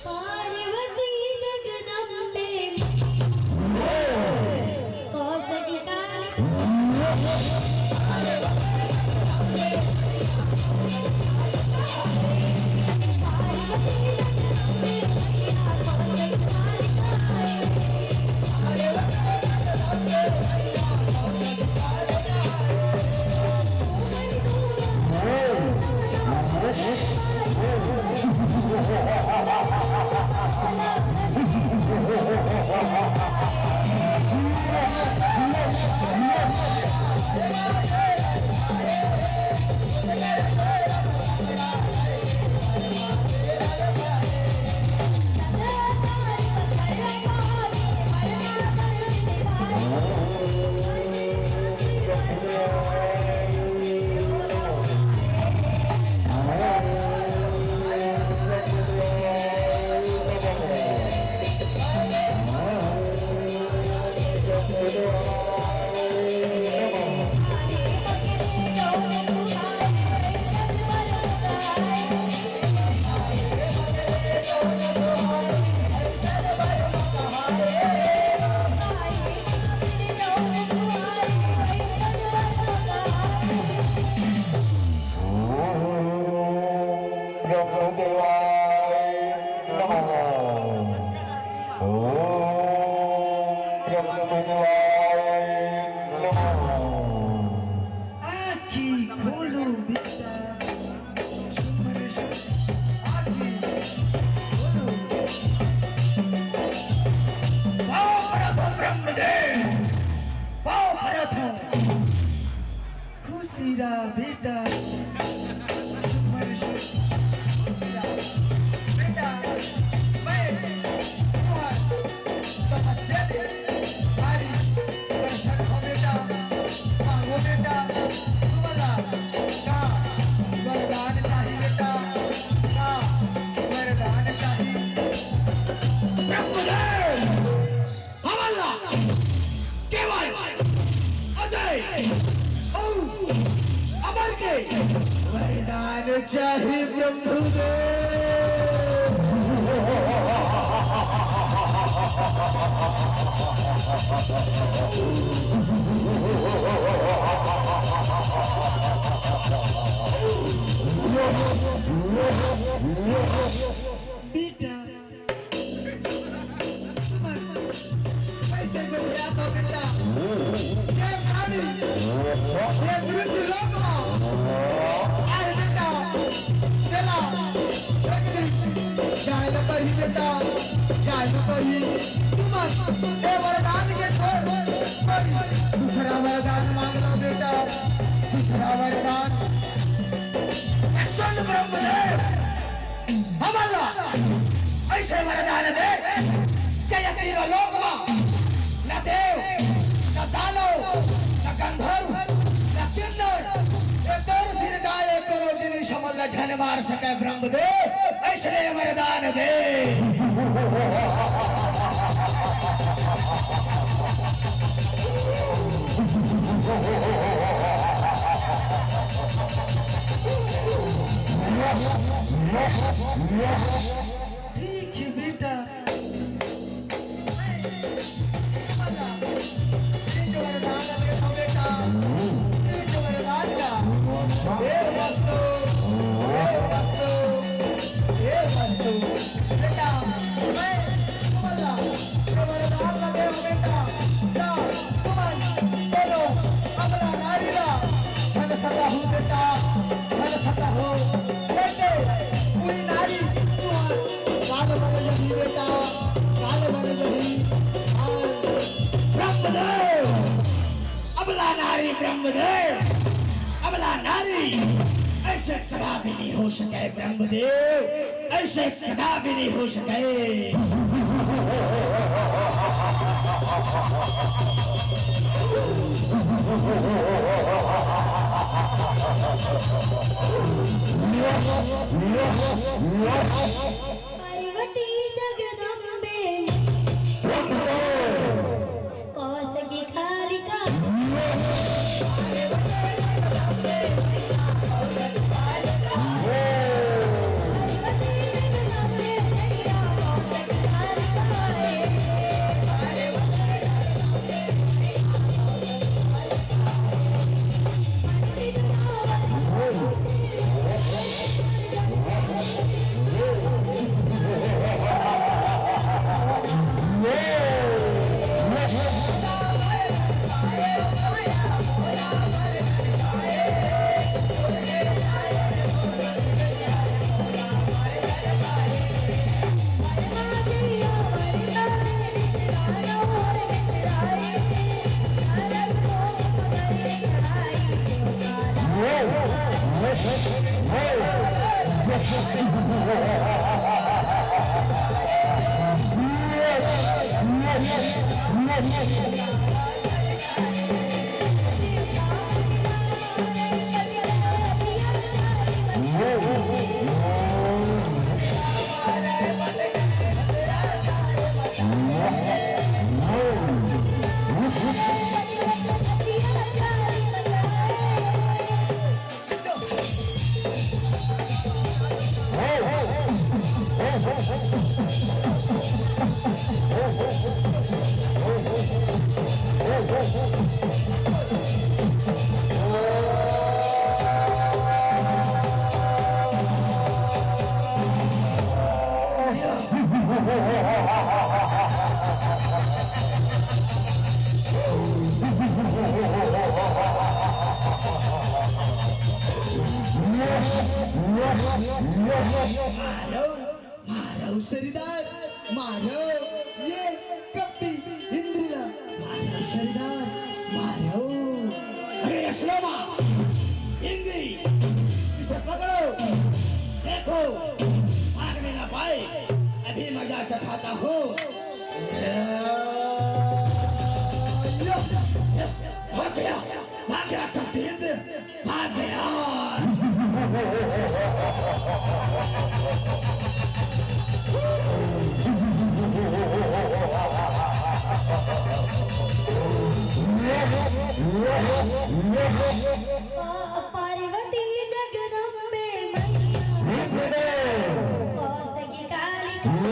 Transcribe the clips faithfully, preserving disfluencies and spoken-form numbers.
पार्वती जगदम्बे कौसकी काली। ब्रह्मदेवाय नमः। ओम ब्रह्मदेवाय नमः। आँखी खोलो बेटा, सुमन सुमन, आँखी खोलो। पाँव परत हँव ब्रह्मदेव, पाँव परत हँव। खुशी रह बेटा, सुमन सुमन, खुशी रह। बेटा, मैं तुँहर तपस्या ले भारी प्रसन्न हँव बेटा। मांगो बेटा, तुमला का वरदान चाही बेटा, का वरदान चाही? ब्रह्मदेव! हमला केवल अजय अउ अमर के वरदान चाही ब्रह्मदेव। बेटा, पैसे जो दिया तो बेटा, ये प्राणी, ये मृत्यु लोक मा, आए बेटा, चला, एक दिन जाए न पड़ी बेटा, जाए न पड़ी। तुमन ए वरदान के छोड़, कोई दूसरा वरदान मांग लो बेटा, दूसरा वरदान। सुन ब्रह्मदेव, हमला अइसे वरदान दे के ये तीनों लोक मा न देव, न दानव, न गंधर्व, न किन्नर, ये तोर सिर जाए कोनो जिनिस हमला झन मार सके ब्रह्मदेव, अइसने वरदान दे। ठीक है बेटा। ये जो वरदान दे दो बेटा, ये जो वरदान का, हे मस्तु, हे मस्तु, हे मस्तु। बेटा, मैं तुमला जो वरदान दे दो बेटा, ना, तुमन बोलो, अबला नारी ला, छन सका हूँ बेटा, छन सका हूँ। बेटे, कोई नारी, तू काल बन जही बेटा, काल बन जही। हाँ। ब्रह्मदेव, अबला नारी ब्रह्मदेव, अबला नारी, अइसे कदापि नहीं हो सके ब्रह्मदेव, अइसे कदापि नहीं हो सके। पार्वती जगदम्बे कौसकी कालिका। मारो, मारो सरदार, मारो ये कपटी इंद्र ला, मारो सरदार, मारो। अरे असलमा, इंगी, इसे पकड़ो, देखो, भागने ना पाए, अभी मजा चखाता हूँ। भाग गया, भाग गया कपटी इंद्र। भाग गया। पार्वती जगदम्बे मैया, कौशिकी कालिका।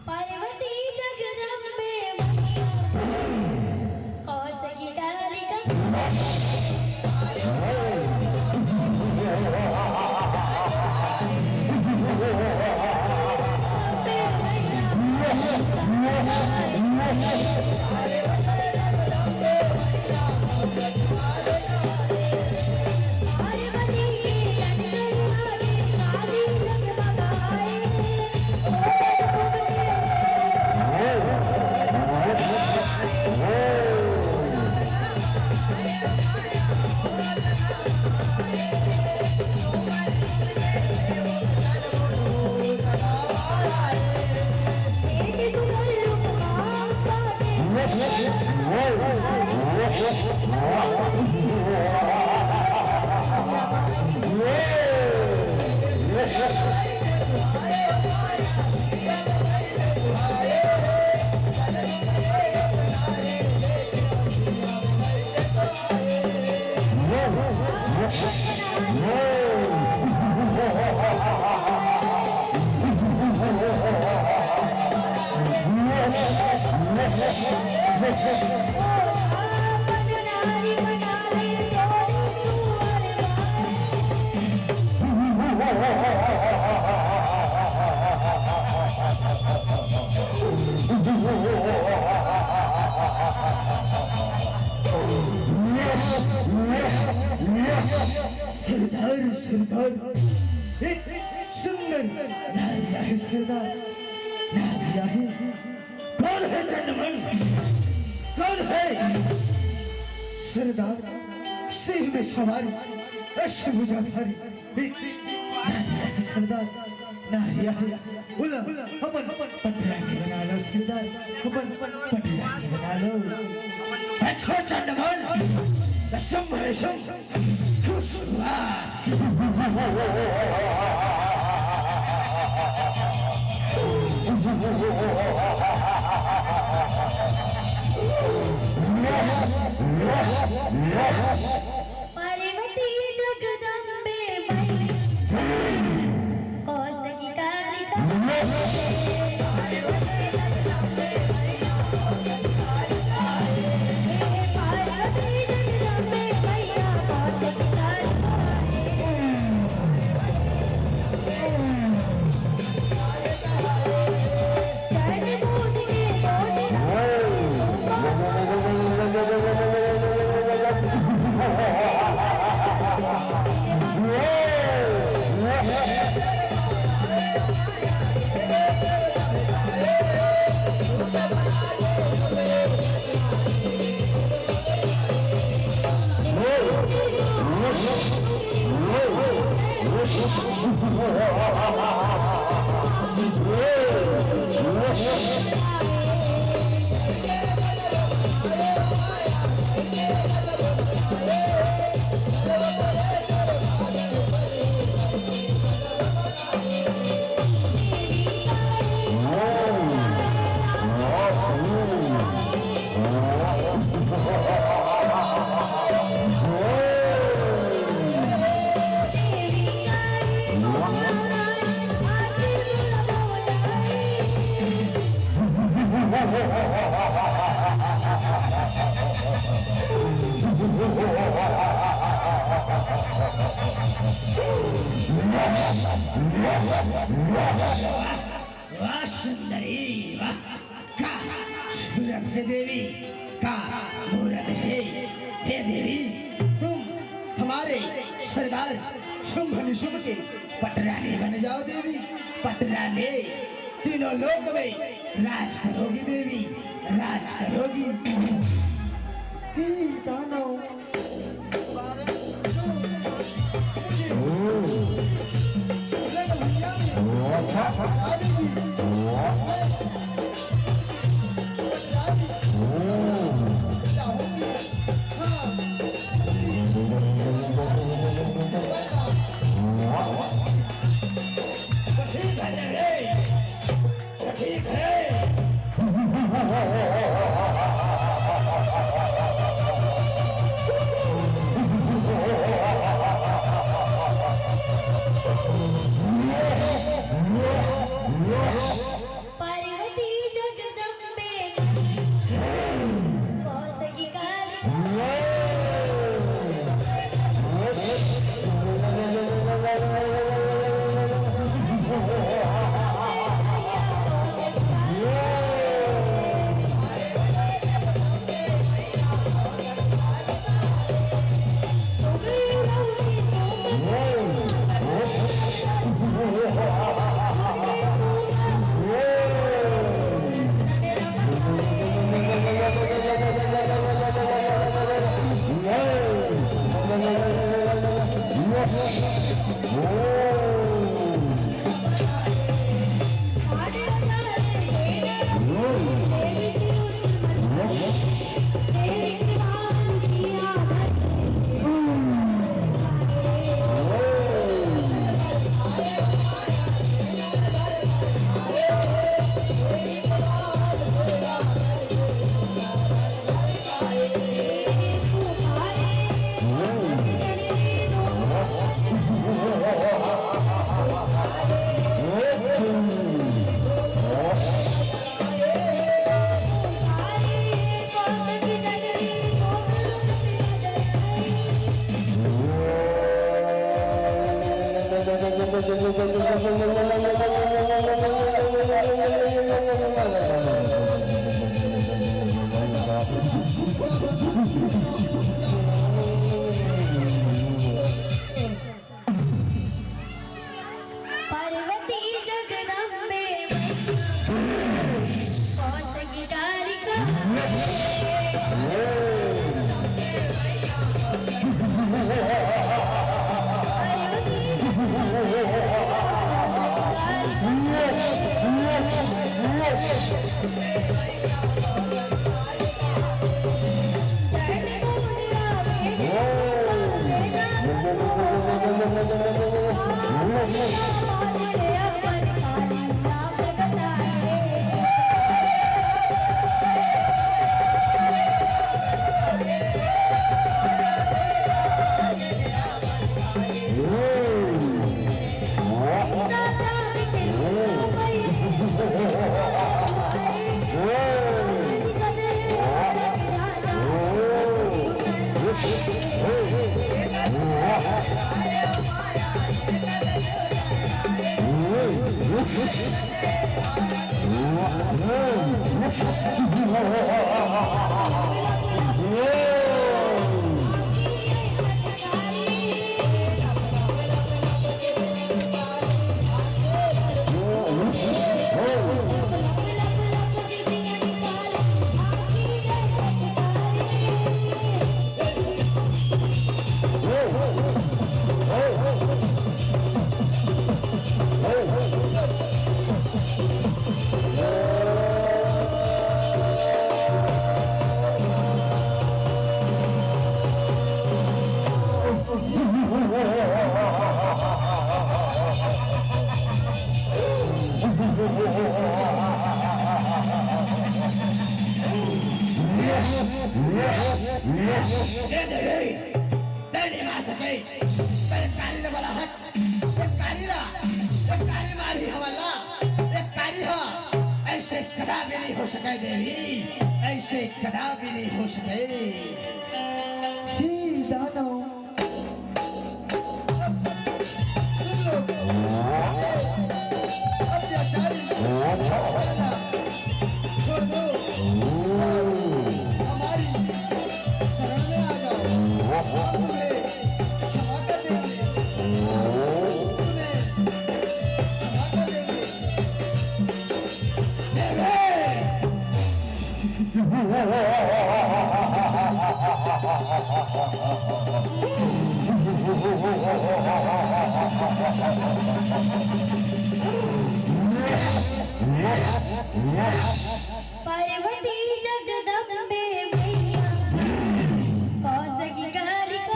पार्वती जगदम्बे मैया, कौशिकी कालिका। सरदार, सरदार, एक सुंदर नारी आहे सरदार, नारी आहे। कौन है चंडमन? कौन है? सरदार, सिंह में सवारी, अष्टभुजाधारी, एक नारी आहे सरदार, नारी आहे। बोला, अपन पटरानी बना लो सरदार, अपन पटरानी बना लो। अच्छा चंडमन, शुंभ शुंभ। पार्वती जगदम्बे मैया, कौशिकी कालिका। वाह सुंदरी, वाह। का सूरत है देवी, का मूरत है। हे देवी, तुम हमारे सरदार शुंभ निशुंभ के पटरानी बन जाओ देवी, पटरानी। तीनों लोक में राज करोगी देवी, राज करोगी। हे दानव, ठीक है। पार्वती जगदम्बे, कौशिकी कालिका। पार्वती जगदम्बे कौन सा गिटार का? ए देवी, तैं नहीं मार सके। पहले कारी ला बला हक। एक कारी ला, एक कारी मारही हमन ला। एक कारी हा। ऐसे कदापि नहीं हो सके देवी, ऐसे कदापि नहीं हो सके। हे दानव, तुम लोग अत्याचारी, छोड़ दो, हमारी शरण में आ जाओ, हम तुम्हें क्षमा कर देंगे, हम तुम्हें क्षमा कर देंगे। पार्वती जगदम्बे मैया, कौन सा गिटार का?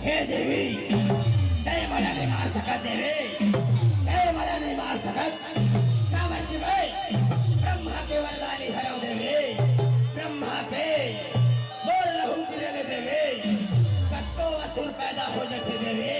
हे देवी, तैं मोला नहीं मार सकत देवी, तैं मोला नहीं मार सकत। काबर कि मैं ब्रह्मा के वरदानी हरव देवी, ब्रह्मा के। मोर लहू गिरे ले देवी, कतको असुर पैदा हो जथे देवी,